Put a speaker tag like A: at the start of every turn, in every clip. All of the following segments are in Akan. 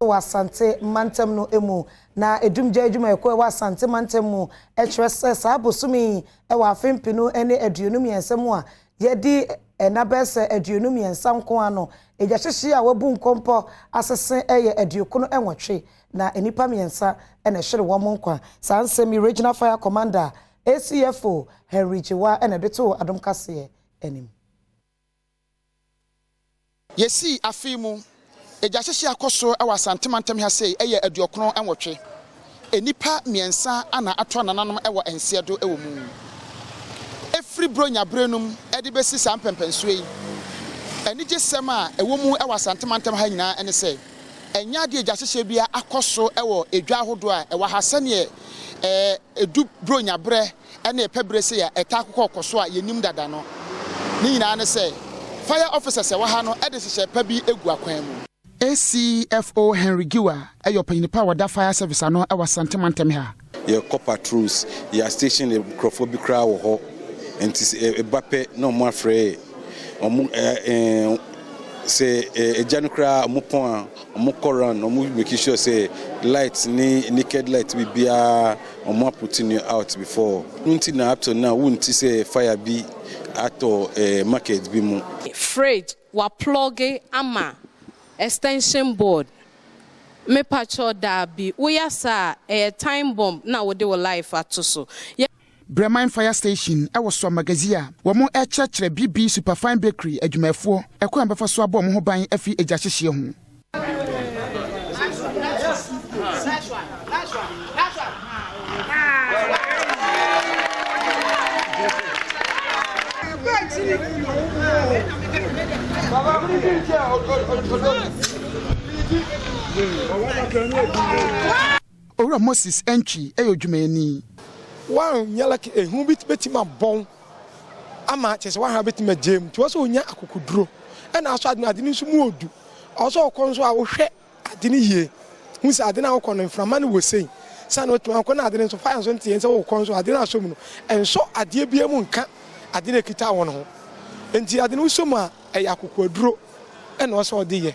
A: Wɔ Asante mantam no mu. Na Edumgya adwumayɛkuo a ɛwɔ Asante mantam mu kyerɛ sɛ saa bosome yi wɔ afe mpenu ne 23 mu a yɛadi nna bɛyɛ sɛ 23 nko ara no, egyahyehyeɛ a wɔabu nkɔmpɔ asese yɛ 98 na nnipa mmiɛnsa na ɛhwere wɔn nkwa. Saa nsɛm yi Regional Fire Commander ACFO Henry Gyewah na ɛde too Adom Kaseɛ anim.
B: Yɛsii afe yi mu egyahyehye a akɔ so wɔ Asante mantam ha sei yɛ 98. Nnipa mmiɛnsa na atɔ nananom wɔ nseɛ do wɔ mu. Ɛfiri Buronya berɛ no mu de bɛsi saa mpɛnpɛnsoɔ yi, anigyesɛm a ɛwɔ mu wɔ Asante mantam ha nyinaa ne sɛ, ɛnyɛ adeɛ a egyahyehyeɛ biara akɔ so wɔ edwa ahodoɔ a ɛwɔ ha sɛdeɛ ɛdu Buronya berɛ ne ɛpɛ bere sei a ɛtaa kokɔ kɔ so a yenim dada no. Ne nyinaa ne sɛ, fire officers a ɛwɔ ha no de nhyehyɛe pa bi gu akwan mu. ACFO Henry Giwa yɛ ɔpanyin pa a ɔda Fire Service ano wɔ Asante mantam ha.
C: Yɛkɔ patrols, yɛ station nkurɔfoɔ bi koraa wɔ hɔ, nti sɛ ɛba pɛ na wɔn afrɛ yɛ. Wɔn ɛɛ sɛ egya no koraa wɔn pɔn a, wɔn kɔ round, wɔn make sure sɛ light ne naked light biribiara Ɔmo aputi no out before. Ɛno nti na up till now wonti sɛ fire bi atɔ eh market bi mu.
D: Fridge wa plugge ama extension board mepakyɛw daabi woya saa a ɛyɛ time bomb na wode wo life ato so yɛ.
B: Breman Fire Station wɔ Soa Magazine a wɔrekyerɛkyerɛ BB Superfine Bakery adwumayɛfoɔ ɛkwan a wɔbɛfa so abɔ wɔn ho ban afi egya hyehyeɛ ho. Owura Moses Antwi yɛ odwumayɛni.
E: Woanyɛ lucky ehu bi bɛtumi abɔ wo ama kyerɛ sɛ woaha bɛtumi agyae mu nti wɔ sɛ wonya akokoduro ɛna asɔ ade no ade no nso mu ɔdu ɔwɔ sɛ ɔkɔ nso a wohwɛ ade no yie hu sɛ ade no a wokɔ no mframa no wɔ sei sane wotumi akɔ na ade no nso fire nso nteɛ sɛ wokɔ nso ade no asɔ mu no ɛnsɔ adeɛ biara mu nka ade no ɛkita wɔ no ho nti ade no wosɔ mu a ɛyɛ akokoaduro ɛna ɔsɛ ɔde yɛ.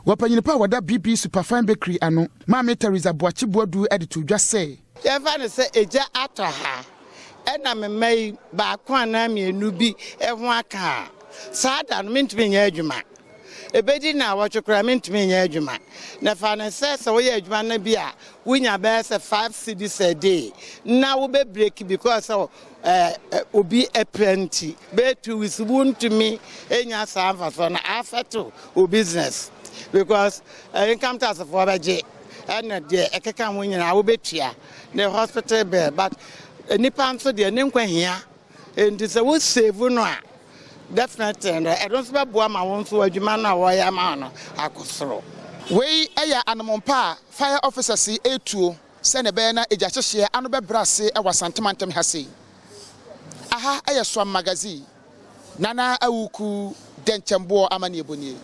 B: Wɔ panyin pa a wɔda BB Superfine Bakery ano, Maame Theresa Boakye Boadu de too dwa sɛ.
F: Yɛmfa no sɛ egya atɔ ha, ɛna me mma yi baako anaa mmienu bi ho aka a, saa da no mentumi nyɛ adwuma. Ebedi nnawɔtwe koraa mentumi nyɛ adwuma. Na fa no sɛ sɛ woyɛ adwuma no bi a, wunya bɛyɛ sɛ 5 cedis a day na wobɛ break because sɛ obi apira nti bɛyɛ 2 weeks wontumi nya saa mfasoɔ no affect wo business because income tax foɔ bɛgye ɛna deɛ ɛkeka ho nyinaa wobɛtua ne hospital bill, but nipa nso deɛ ne nkwa hia nti sɛ wo save no a, definitely no ɛno nso bɛboa ma wo nso adwuma no a wɔyɛ ama no akɔ soro.
B: Wei yɛ anammɔn pa a fire officers yi retuo sɛnea ɛbɛyɛ na egya hyehyeɛ ano bɛbrɛ ase wɔ Asante mantam ha sei. Aha yɛ Soam Magazine. Nana Awuku Dɛnkyɛmboɔ amanneɛbɔ nie.